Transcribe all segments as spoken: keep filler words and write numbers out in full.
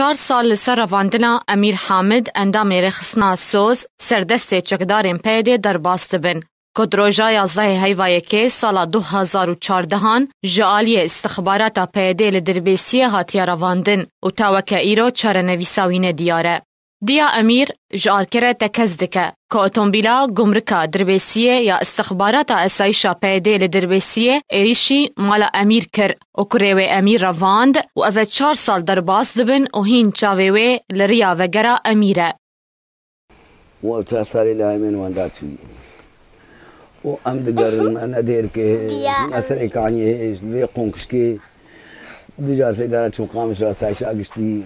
Çar sal li ser revandina Emîr Hamid, endamê rêxistina Soz, serdestê çekdarên P Y D'ê derbas dibin, ku di roja yazdehê heyva yekê sala du hezar û çardehan ji aliyê istixbarata P Y D'ê li Dirbêsiyê hatiye revandin û ta weke îro çarenivîsa wî nediyar e. Diya Emîr ji arkê re tekez dike ku otomobîla gumrika Dirbêsiyê ya istixbarata esayîşa P Y D'ê li Dirbêsiyê êrîşî mala Emîr kir û kurê wê Emîr revand û ev e çar sal derbas dibin û hîn çavê wê li riya vegera Emîr e. Û ev çar salê li Aymen wenda çûyî. Û em digerin, me ne dêrkê, Diya me serê kaniyê hêşt, vê qonkişkê. Dija sê cara çûn Qamişlo, sayşa giştî.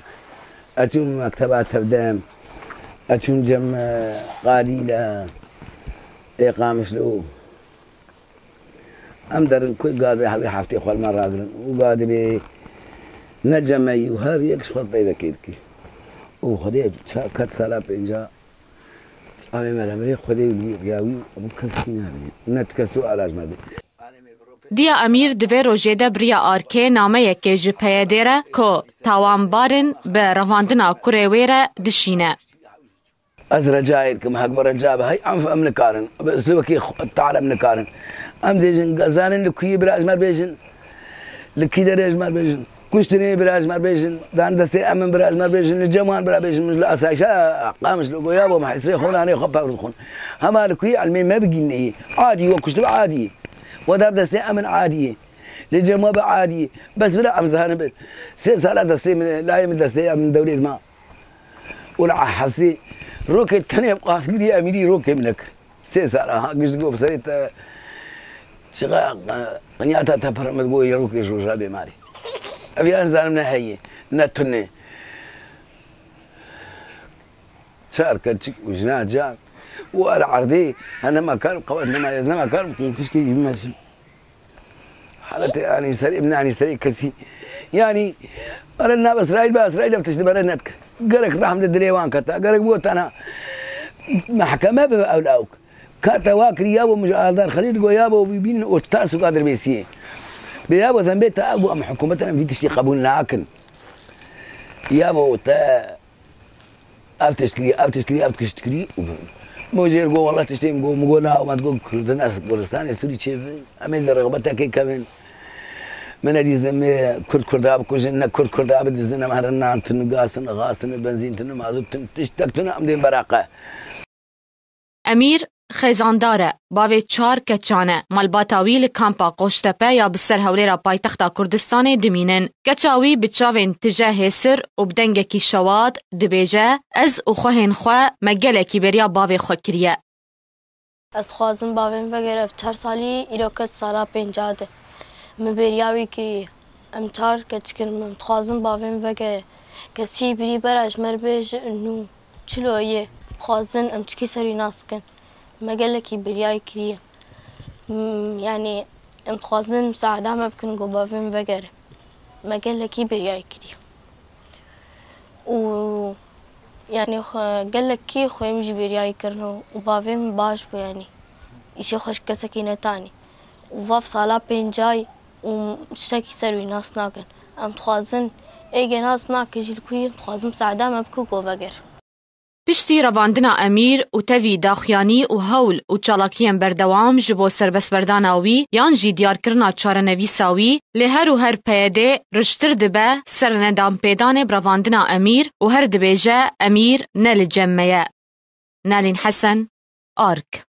Eçûn mekteba tevdem. Eçûn cem, e, qalîle. Ê Qamişlo. Em derin ku gavê hevê heftê xwe li me ragirin. Û ga dibê ne cemeyî û her yek ji xwe peyvekê dike. Û Xwedê ça-, ket sala pênca çavê me li mirê Xwedê wî riya wî û kes kî nabîne. Ne ti kes û ala ji me bê. Diya Emîr di vê rojê de biriya arkê nameyekê ji P Y D'ê re ku tawanbar in bi revandina kurê wê re dişîne. Ez recayê dikim, hek bi reca be, hey enf em nikarin. Bi uslubekî xwe-, teala em nikarin. Em dêjin, gezanin li kuyê bira ji me bêjin. Li kî derê ji me bêjin. Kuştinê bira ji me bêjin. Dan destê em in bira ji me bêjin. Li cem wan bira bêjin. Min ji li asayişa Qamişlo go yabo, me hesrê xwe nanê xwe pevr dixwin. Hema li kuyê elmê me bigînê. Adî, we kuştibe adî. We dar destê em in adî. Li cem we bi adî. Bes bira em zanin bin. Sê sala destê min, layê min destê em in dewrê dima. Û li Hafsê rokê tenê bi qasgirî Emîrî rokê min nekir. Sê sala ha giş digo bi serê te çiqa qinyata te pir min digo yê rokê ji roja bê marê. Ev ya nizanim ne heye, ne tune. Çar keçik û jina cak û er erdê he nema karim qewet nema ez nema karim qonkişkê jî meşin. Haletê anî serê, min anî serê kesî. Yanî, ere nav Îsraîl be, Îsraîl ev tişt bere nedikir. Gerek rehm li dilê wan keta. Gerek bo tena mehkeme be ew lawk. Kata wa kir, yabo min ji Aldar Xelîl go, yabo wî bînin orta suka Dirbêsiyê. Bê yabo zembê te ego em hikûmetên em vî tiştî qebûl nakin. Yabo te Ev tişt kirî, ev tişt kirî, ev tişt kirî. Mo jêr go, wela tiştê min go, min go na, min go Kurdin, ez Kurdistanê Sûrî çêvin. Em ê di rixbetekê kevin. Min nedîzin me Kurd Kurda bikujin, ne Kurd Kurda bidizin, em herin nan tun, gaz tun, gaz tun, benzîn tun, mazût tun, tiştek tun, em dên beraqe. Emîr xêzandar e, bavê çar keçan e. Malbata wî li kampa Qoştepe ya bi ser hewlêra paytexta Kurdistanê dimînin. Keça wî bi çavên tije hêsir û bi dengekî şewat dibêje, Ez û xwehên xwe me gelekî bêriya bavê xwe kiriye. Ez dixwazim bavê min vegere, ev çar salî îro ket sala pênca de. Min bêriya wî kiriye. Em çar keçik in, min dixwazim bavê min vegere. Kesî birî bera ji me re bêje nû. Çilo yê, dixwazin em çikî ser wî nas bikin. Me gelekî biryayê kiriye. M-, yanî em dixwazin misaada me bikin ku bavê min vegere. Me gelekî biryayê kiriye. Û yanî xwe, gelekî xwê min jî biryayê kirin û bavê min baş bû yanî. Îşê xwe ji kesekî netanî. Û vav sala pêncayî û tiştekî ser wî nas nakin. Em dixwazin êgê nas nake jî li ku yî, em dixwazin misaada me bike ku veger. Piştî revandina Emîr û tevî daxuyanî û hewl û çalakiyên berdewam ji bo serbestberdana wî yan jî diyarkirina çarenivîsa wî, lê her û her P Y D riştir dibe ser nedanpêdanê bi revandina Emîr û her dibêje, Emîr ne li cem me ye. Nalîn Hesen, Ark.